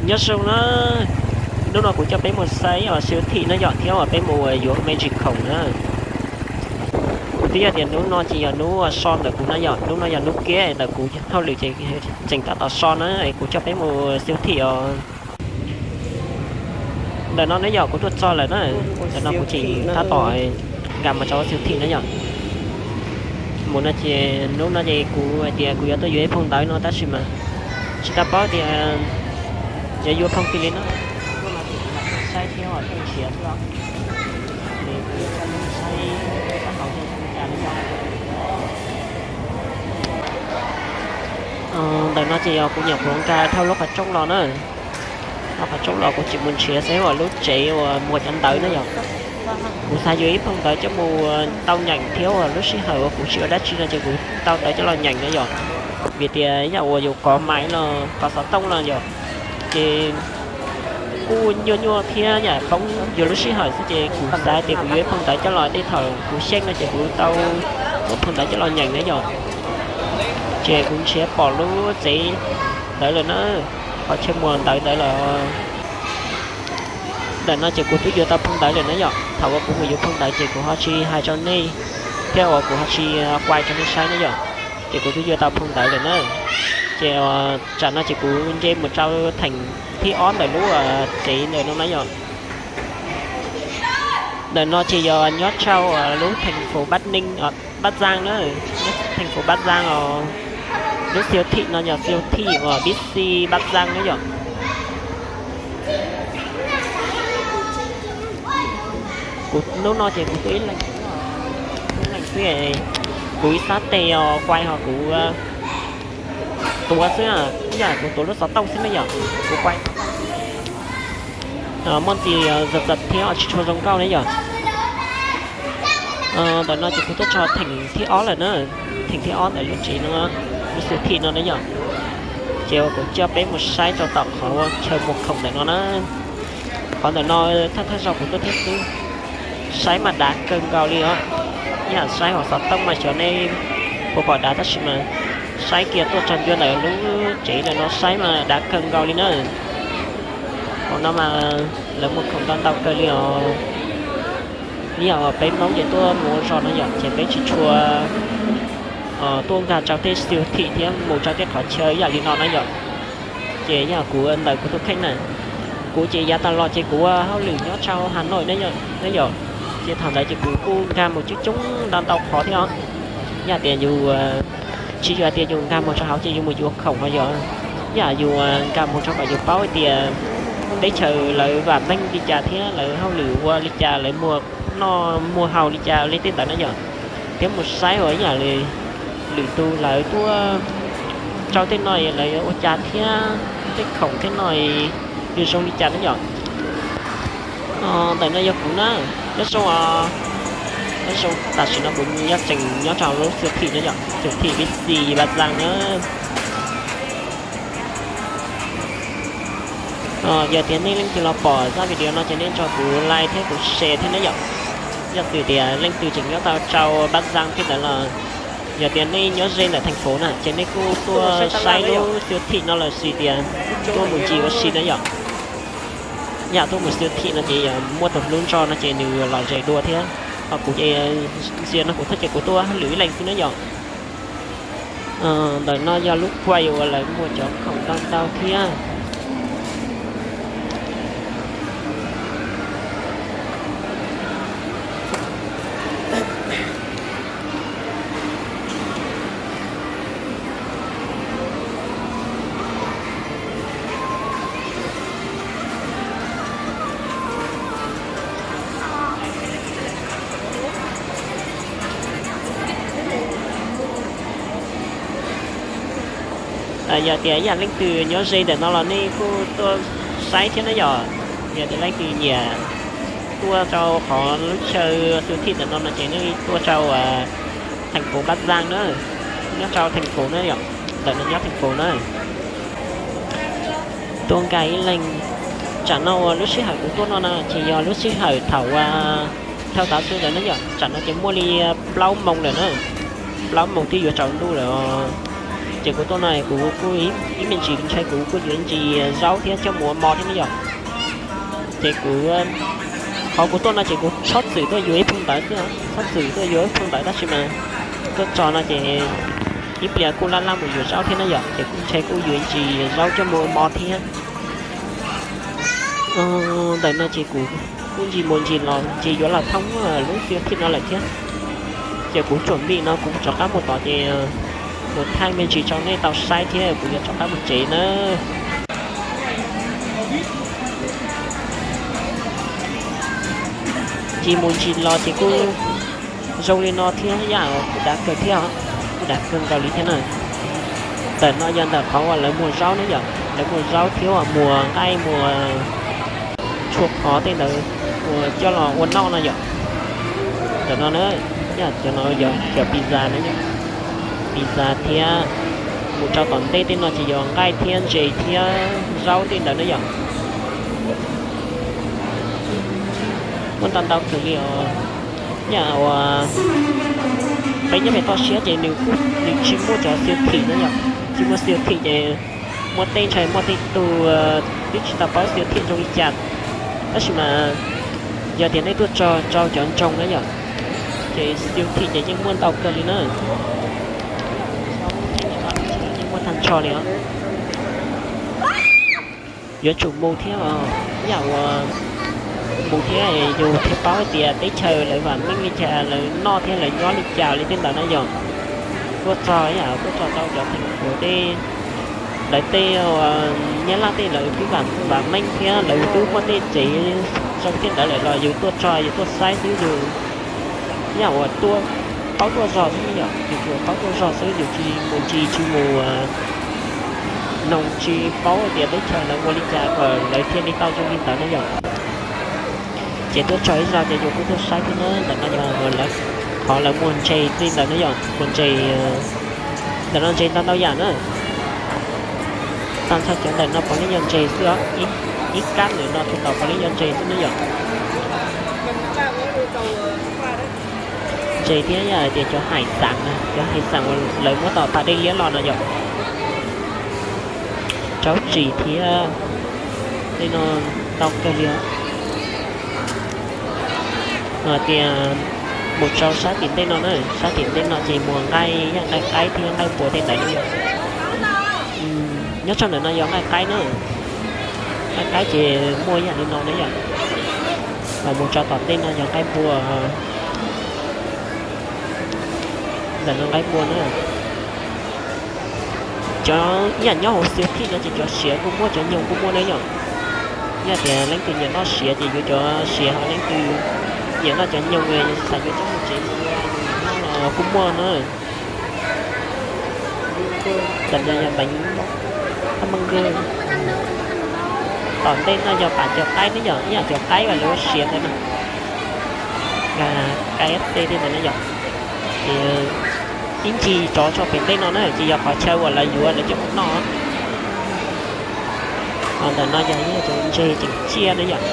Nyob zoo na, hnub no kuv coj peb mus saib os siêu thị na yom, thiab uas peb mus yuav me ntsis khoom na. Kuv twb yog tias hnub no ces yog hnub so ntawm kuv na yom, hnub no yog hnub kib ntawm kuv hauj lwm ces tseem tab tom so na, kuv coj peb mus siêu thị os. Ntawm no ne yom, kuv tuaj txog lawm na. Ntawm no kuv tseem tab tom nkag mus rau siêu thị na yom. Mus no ces hnub no ces kuv hais tias kuv yuav tuaj yuav ib phau ntawv no tab sis mas tsis tau paub tias yuav yuav phau twg li na. Hnub no ces kuv mam tuaj saib thiab os, tuaj nrhiav xwb os. Ces kuv yuav coj nej saib sab hauv thiab li cas na yom. Ntawm no ces yog kuv nyuam qhuav nkag dhau lub qhov rooj los na. Lub qhov rooj los kuv tsis mus nrhiav saib uas lub tsev uas muag cov ntawv na yom. Kuv xav yuav ib phau ntawv coj mus tau nyeem thiab uas lub sij hawm uas kuv tsis ua dab tsi no ces kuv tau ntawv coj los nyeem na yom. Vim tias yam uas yus kov maiv los kov xov tooj los yom, ces kuj nyuaj nyuaj thiab yam poob yuav lub sij hawm xwb ces kuv xav tias kuv yuav ib phau ntawv coj los tej thaum kuv xyeej no ces kuv tau muab phau ntawv coj los nyeem na yom. Ces kuv nrhiav pom lub tsev ntawd lawm na, qhov chaw muag ntawv ntawd lawm. Ntawm no ces kuv twb yuav tau phau ntawv lawm na yom. Thaum uas kuv mus yuav phau ntawv ces kuv ho tsis hais rau nej, thiab uas kuv ho tsis quay rau nej saib na yom. Ces kuv twb yuav tau phau ntawv lawm na. Ces tsam no ces kuv nce mus rau theem thib ob ntawm lub tsev ntawm no na yom. Ntawm no ces yog nyob rau lub theem fuv Bắc Ninh, Bắc Giang na, theem fuv Bắc Giang os. Lub siêu thị no yog siêu thị uas Big C Bắc Giang na yom. Kuv hnub no ces kuv tuaj ib leeg, ib leeg xwb, kuv ib sab tes os quay ho kuv tuav xwb, yam kuv tuav lub xov tooj xwb na yom, kuv quay muaj ntsis zam zam thiab tsis tshua zoo nkauj na yom. Ntawm no ces kuv tuaj txog theem thib ob lawm na, theem thib ob ntawm lub tsev no, lub siêu thị no na yom. Ces kuv coj peb mus saib rau tom qhov chaw muag khoom ntawm no na. Qhov ntawm no thawj thawj zaug kuv tuaj thiab xwb, saib mas dav kawg nkaus li os. Yam saib hauv xov tooj mas xyov nej puas pom dav tab sis mas saib kiag tuaj txog ncua ntawm lub tsev ntawm no saib mas dav kawg nkaus li na. Hauv no mas lawv muag khoom ntau ntau kawg li os. Ib yam peb Hmoob ces tuaj mus ua zog no yom, ces peb tsis tshua tuaj nkag rau tej siêu thị thiab mus rau tej qhov chaw yam li no na yom. Ces yog kuv ntawm kuv tus kheej na, kuv ces yav tas los ces kuv ua hauj lwm nyob rau Hà Nội na yom, ces thaum ntawd ces kuv kuj nkag mus coob coob ntau ntau qhov thiab os. Yog tias yus tsis yog tias yus nkag mus rau hauv ces yus mus yuav khoom no yom, yam yus nkag mus rau kom yus paub tias teb chaws lawv vam meej li cas thiab lawv hauj lwm ua li cas, lawv muag noj muag haus li cas li tej ntawd na yom. Thiab mus saib uas ib yam li lwm tus lawv tuaj rau tej no lawv yuav ua cas thiab tej khoom tej no yuav zoo li cas na yom. Ntawm no yog kuv na, nyob zoo os, nyob zoo, tam sim no kuv nyob tseem nyob rau lub siêu thị no yom, siêu thị Big C Bắc Giang na. Yog tias nej leej twg los pom zaj video no ces nej nrog kuv like thiab kuv share thiab na yom. Yog tias leej twg tseem nyob tau rau Bắc Giang thiab ntawd los, yog tias nej nyob ze ntawm thành phố na ces nej kuj tuaj saib lub siêu thị no los sis tias tuaj mus ncig ua si na yom. Yam tuaj mus siêu thị no ces yog muaj tus hlub nrog no ces nws lom zem dua thiab. Ho kuv ces ntsia no kuv thiaj ces kuv tuaj hauj lwm ib leeg xwb na yom. Ntawm no yog lub quầy uas lawv muag cov khoom ntau ntau thiab. Yog tias ib yam leej twg nyob ze ntawm no los nej kuj tuaj saib thiab na yom. Yog tias leej twg nyiam tuaj rau qhov lub chaw siêu thị ntawm no no ces nej tuaj rau thành phố Bắc Giang na, nyob rau thành phố na yom, ntawm no nyob thành phố na. Tuaj nkag ib leeg. Tsam no uas lub sij hawm kuv tuaj no na ces yog lub sij hawm thaum thawj tav su ntawd na yom, tsam no ces muaj li plaub moos lawm na, plaub moos twb yuav tsaus ntuj lawm os. Ces kuv tuaj no kuv kuj ib me ntsis ntshai kuv kuj yuav ntsis zaub thiab coj mus ua mov thiab ne yom. Ces kuv, qhov kuv tuaj no ces kuv txhob txwm tuaj yuav ib phau ntawv xwb, txhob txwm tuaj yuav ib phau ntawv tab sis mas tuaj txog no ces ib pliag kuj laj laj mus yuav zaub thiab na yom, ces kuj ntshai kuj yuav ntsis zaub coj mus ua mov thiab. Ntawm no ces kuv kuj ntsis mus ntsis los ces yuav los thoob lub xyoo thij no lawm thiab. Ces kuv tsuam npij no kuv rov qab mus tom ces mus thaij me ntsis rau nej tau saib thiab kuv yuav rov qab mus tsev na. Ntsis mus ntsis los ces kuj zoo li no thiab yam kuj dav kawg thiab, kuj dav kawg nkaus li thiab na. Ntawm no yog ntawm qhov uas lawv muag zaub ne yom, lawv muag zaub thiab uas muag nqaij muag txhua qhov tej ntawd uas coj los ua noj no yom. Ntawm no na, yog cov no yog cov pizza na yom, pizza thiab mus rau tom ntej tej no ces yog nqaij thiab ntses thiab zaub tej ntawd na yom. Muaj ntau ntau kawg li os. Yam uas peb nyob pem toj siab ces nws tsis muaj cov siêu thị na yom, tsis muaj siêu thị ces muaj tej ntshai muaj tej tug twb tsis tau paub siêu thị zoo li cas, tab sis mas yog tias nej tuaj txog rau cov nroog na yom, ces siêu thị ces yeej muaj ntau kawg li na. Yeej muaj tag nrho li os. Yuav tsum mus thiab os, yam uas mus thiab yus thiaj paub hais tias teb chaws lawv vam meej li cas, lawv noj thiab lawv nyob li cas li tej ntawd na yom. Tuaj txog yam tuaj txog rau cov teem puav tej, lawv tej Nyab Laj tej lawv twb vam meej thiab lawv twb muaj tej tsev zoo tej ntawd lawm los yus tuaj txog yus tuaj saib xwb yus yam uas tuaj paub tuaj zog xwb yom, yus tsuas paub tuaj zog xwb yus tsis mus ntsis tsis mus noog tsis paub tias teb chaws lawv ua li cas kom lawv thiaj li tau zoo li ntawd na yom. Ces tuaj txog ib zaug ces yus kuj tuaj saib thiab na, ntawm no yog qhov lawv muag ntses tej ntawd na yom, muag ntses. Ntawm no ntses ntau ntau yam na. Tag nrho cov ntawm no puav leej yog ntses xwb os, ib kab ntawm no tsuas tau puav leej yog ntses xwb na yom. Ntses thiab yog hais tias cov hais xas, cov hais xas uas lawv muab tom pas dej liab los no yom. Raub tsis thiab tej no ntau kawg li os. Hais tias mus rau sab tim ntej no na, sab tim ntej no ces muag nqaij, yog nqaij qaib thiab nqaij npua tej ntawd na yom. Nyob rau ntawm no yog nqaij qaib na, nqaij qaib ces muaj yam li no na yom. Ho mus rau tom ntej no yog nqaij npua, ntawm no nqaij npua na. Cov yam nyob hauv siêu thị no ces cov siav kuj muaj cov nyoog kuj muaj na yom. Yog tias leej twg nyiam noj siav ces yuav cov siav, ho leej twg nyiam noj cov nyoog, xav yuav coj mus tsev mus ua noj los kuj muaj na. Ntawm no yog npeev, tom ntej no yog pam cov qaib ne yom, ib yam cov qaib uas lawv ua siav ntawd na, K F C tej ntawd na yom. Ces ib ncig rov tso pem ntej no na ces yog qhov chaw uas lawv yuav lawv coj mus noj. Ho ntawm no yog ib yam cov ntses tseem ciaj na yom.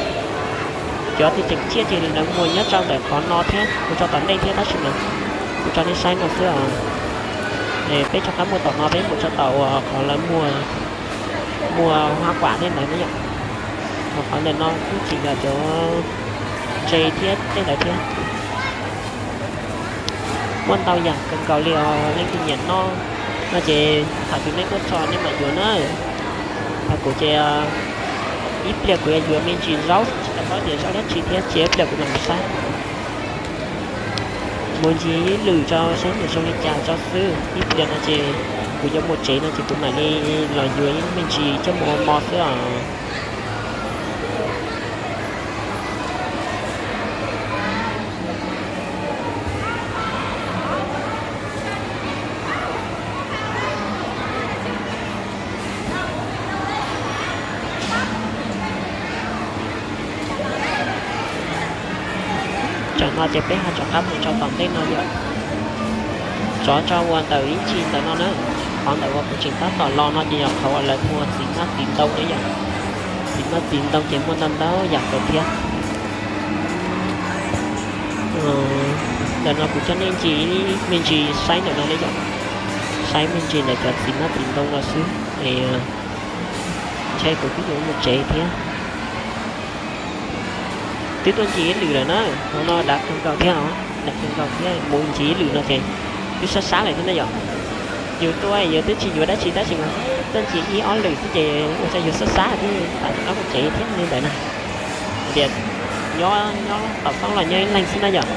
Cov tseem ciaj ces lawv muag nyob rau ntawm qhov no thiab mus rau tom ntej thiab tab sis mas kuv tso nej saib no xwb os. Peb rov qab mus tom no peb mus rau tom uas qhov lawv muag, muag hoa quả tej ntawd na yom. Ho qhov ntawm no kuj tseem yog cov ntses thiab tej ntawd thiab. Muaj ntau yam kawg nkaus li os, leej twg nyiam noj no ces thaum twg nej tuaj txog nej mam yuav na. Ho kuv ces ib pliag kuv yuav yuav me ntsis zaub, tsis tau paub tias zaub dab tsi thiab, cia ib pliag kuv mam saib. Mus ntsis ib lwm rau saib nws zoo li cas tso xwb, ib pliag no ces kuv yuav mus tsev no ces kuv mam li los yuav ib me ntsis coj mus ua mov xwb os. Tsam no ces peb ho rov qab mus rau tom ntej no yom. Rov rau uas ntawm ib ntsis ntawm no na, qhov ntawm uas kuv tseem tab tom los no ces yog qhov uas lawv muag txiv maj txiv ntoo na yom. Txiv maj txiv ntoo ces muaj ntau ntau yam kawg thiab. Ntawm no kuv coj nej ncig me ntsis saib ntawm no na yom. Saib me ntsis ntawm cov txiv hmab txiv ntoo no xwb es ntshe kuv twb yuav mus tsev thiab. Twb tuaj ncig ib lwm lawm na, hauv no dav kawg nkaus thiab os, dav kawg nkaus thiab, mus ncig ib lwm no ces twb sab sab lawm thiab na yom. Yus tuaj yus twb tsis yuav dab tsi tab sis mas tuaj ncig ib ob lwm xwb ces ua rau yus sab sab thiab, tam rov qab mus tsev thiab li ntawd na. Tias nyob nyob tom xoob los nyob ib leeg xwb na yom,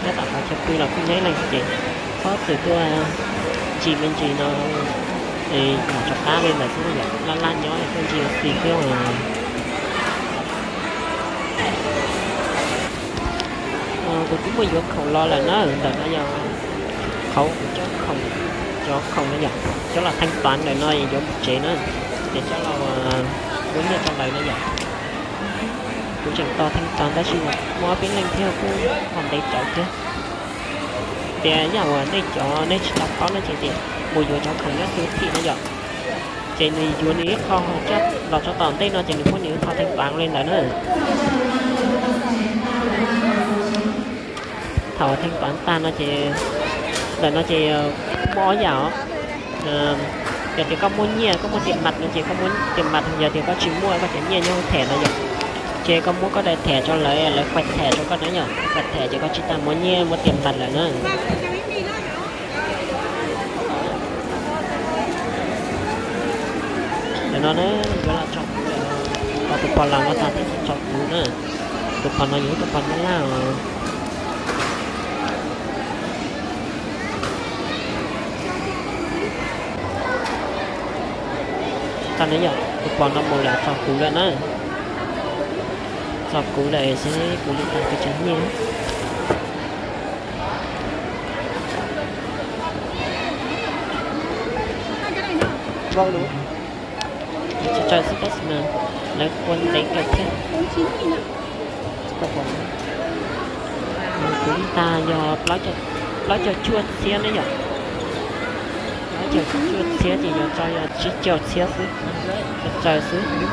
nyob tom qhov chaw pw los kuj nyob ib leeg xwb ces txhob txwm tuaj ncig me ntsis no, mam rov qab li ntawd xwb na yom, laj laj nyob tuaj ncig xwb xwb. Kuv twb muaj yuav khoom los lawm na, ntawm no yog qhov kuv coj khoom, cov khoom no yom, coj los theej tuav ntawm no yuav mus tsev na, ces coj los muab nyiaj rau lawv na yom. Kuv tseem tos theej tuav tab sis muaj ob peb leej thiab kuj ho ntev tsawv thiab. Tias yam uas nej cov nej tsis tau paub no ces tias mus yuav cov khoom nyob siêu thị na yom, ces nws yuav nws ib qho coj los tso tom ntej no ces nws muab nws ib qho theej tuav li ntawd na. Thaum theej tuav tag no ces, ntawm no ces muaj ob yam os. Yog tias koj muaj nyiaj koj muaj tiền mặt no ces koj muab tiền mặt, yog tias koj tsis muaj koj cov nyiaj nyob hauv thẻ no yom, ces koj muab koj daim thẻ rau lawv, lawv quẹt thẻ rau koj na yom, quẹt thẻ ces koj tsis tas muaj nyiaj muaj tiền mặt lawm na. Ntawm no na, yuav los tso kuv lawm, tus pog laus no tag thiab tso kuv na. Tus pog no yog ib tus pog Nyab Laj os. Tag na yom, tus pog no mus lawm tso kuv lawm na. Tso kuv lawm seb kuv li tau pes tsawg nyiaj. Tsawg tsawg xwb tab sis mas lawv ua ntev kawg thiab. Kuv tag yog plaub caug cuaj txhiab ne yom. Plaub caug cuaj txhiab ces yuav tso yog tsib caug txhiab xwb, tsawg tsawg xwb.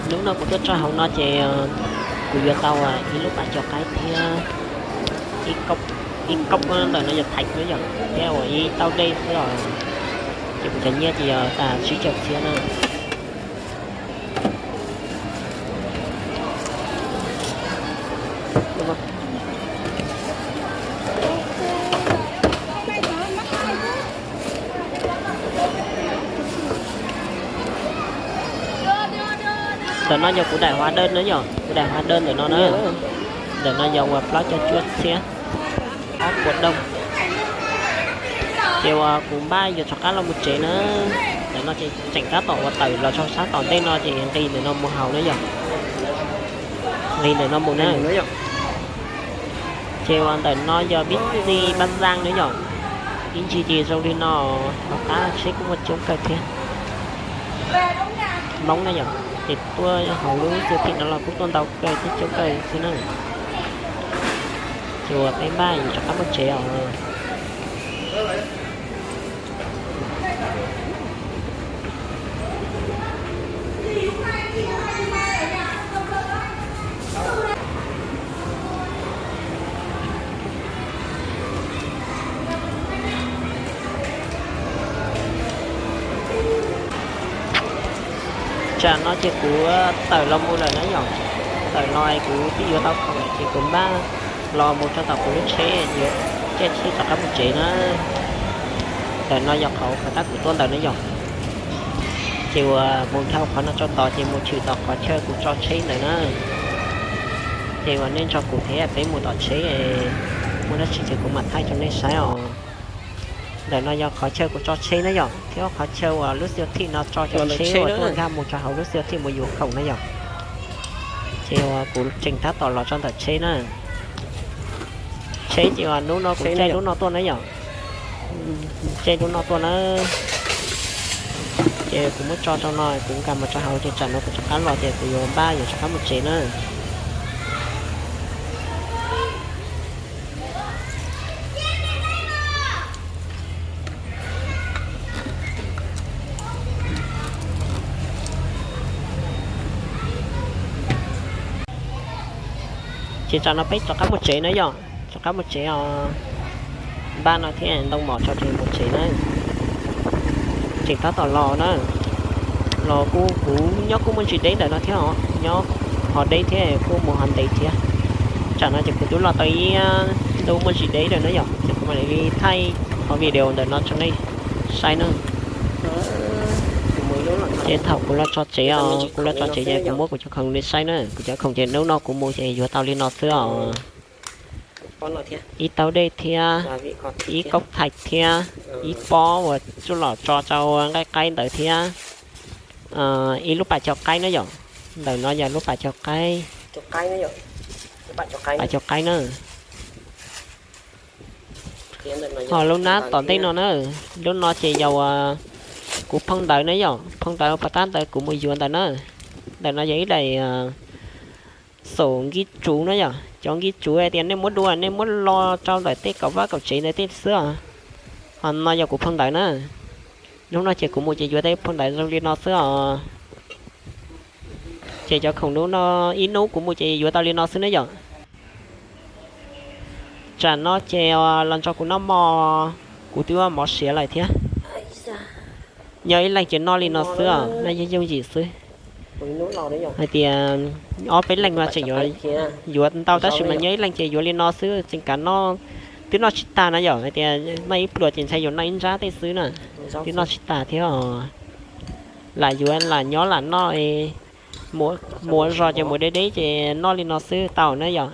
Hnub no kuv tuaj tso hauv no ces kuv yuav tau ib lub pas cov qaib thiab ib koj ntawm no yog thaiv na yom, thiab ua ib tauj dej xwb os. Ces kuv cov nyiaj ces yog tas tsib caug txhiab na. Ntawm no yog kuv daim hóa đơn na yom, kuv daim hóa đơn ntawm no na. Ntawm no yog uas plaub caug cuaj txhiab, ob puas doo. Ces uas kuv npaj yuav rov qab los mus tsev na. Ntawm no ces tseem tab tom uas tawm los rau sab tom ntej no ces nqis ntawm no mus hauv na yom. Nqis ntawm no mus na. Ces uas ntawm no yog Bixi Paj Zaj na yom. Ib ntsis ces zoo li no, tom qab tsheb kuj muaj coob kawg thiab. Hmoob na yom, ces tuaj hauv lub siêu thị no los kuj tuaj ntau kawg thiab coob kawg thiab na. Ces uas peb npaj yuav rov qab mus tsev os. Tsam no ces kuv tawm los mus lawm na yom. Tawm los kuv twb yuav tau khoom lawm ces kuv npaj los mus rau tom kuv lub tsheb yuav caij tsheb rov qab mus tsev na. Ntawm no yog qhov uas tab kuv tuaj ntawd na yom. Ces uas mus dhau qhov no rau tod ces mus tshwm tom qhov chaw kuv tso tsheb ntawd na. Ces uas nej nrog kuv thiab peb mus tom tsheb, muaj dab tsi ces kuv mam thaij rau nej saib os. Ntawm no yog qhov chaw kuv tso tsheb na yom, thiab qhov chaw uas lub siêu thị no tso cov tsheb uas tuaj nkag mus rau hauv lub siêu thị mus yuav khoom na yom. Ces uas kuv tseem tab tom los rau ntawm tsheb na. Tsheb ces uas hnub no kuv caij lub no tuaj na yom. Caij lub no tuaj na. Ces kuv muab tso rau no kuv nkag mus rau hauv ces tsam no kuv rov qab los ces kuv yuav npaj yuav rov qab mus tsev na. Ces tsam no peb rov qab mus tsev na yom, rov qab mus tsev os. Npaj no thiab ntoo mom tso ces mus tsev na. Tseem tab tom los na, los kuj kuv nyob kuj muaj ntsis deb ntawm no thiab os, nyob ho deb thiab kuj mus ho ntev thiab. Tsam no ces kuv twb los tau ib ntu muaj ntsis deb lawm na yom, ces kuv mam li thaij qhov video ntawm no rau nej saib na. Ces thaum kuv los tso tsev os, kuv los tso tsev ces kuv muab kuv cov khoom li saib na, kuv cov khoom ces hnub no kuv mus ces yuav tau li no xwb os. Ib taub dej thiab, ib kaub thaij thiab, ib pob uas tsuj los tso rau nqaij qaib ntawd thiab, ib lub pas cov qaib na yom. Ntawm no yog lub pas cov qaib, pas cov qaib na. Ho lub nab tom ntej no na, lub no ces yog kuv phau ntawv na yom, phau ntawv pas tab ntawd kuv mus yuav ntawd na. Ntawm no yog ib daim xum nkij tsuv na yom, cov nkij tsuv hais tias nej muab dua nej muab lo rau ntawm tej kaum vaj kaum tsev ntawd tej xwb os. Ho no yog kuv phau ntawv na. Hnub no ces kuv mus ces yuav tau phau ntawv zoo li no xwb os. Ces cov khoom hnub no, ib hnub kuv mus ces yuav tau li no xwb na yom. Tsam no ces los nrog kuv noj mov, kuv twb ua mov siav lawm thiab. Nyob ib leeg ces noj li no xwb os, noj yooj yooj yim xwb. Hais tias ob peb leeg mas tseem yuav, yuav ntau tab sis mas nyob ib leeg ces yuav li no xwb, tseem kav noj, twb noj tsis tag na yom. Hais tias noj ib pluas ces ntshai yuav noj ib nrab tej xwb na, twb noj tsis tag thiab os. Lam yuav lam nyob lam noj, mus ua zog ces mus deb deb ces noj li no xwb tau na yom.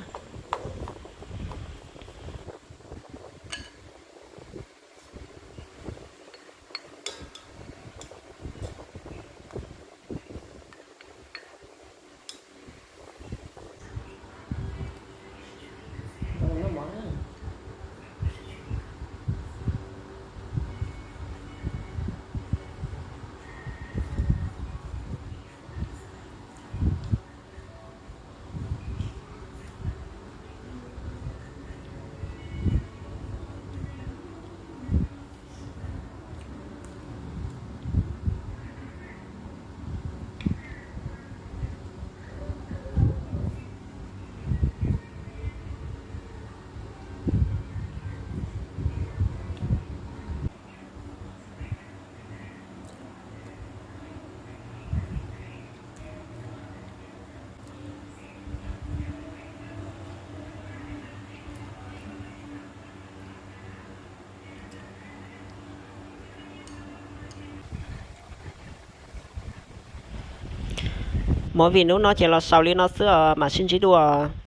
Movie hnub no ces los xaus li no xwb os, mam sib ntsib dua.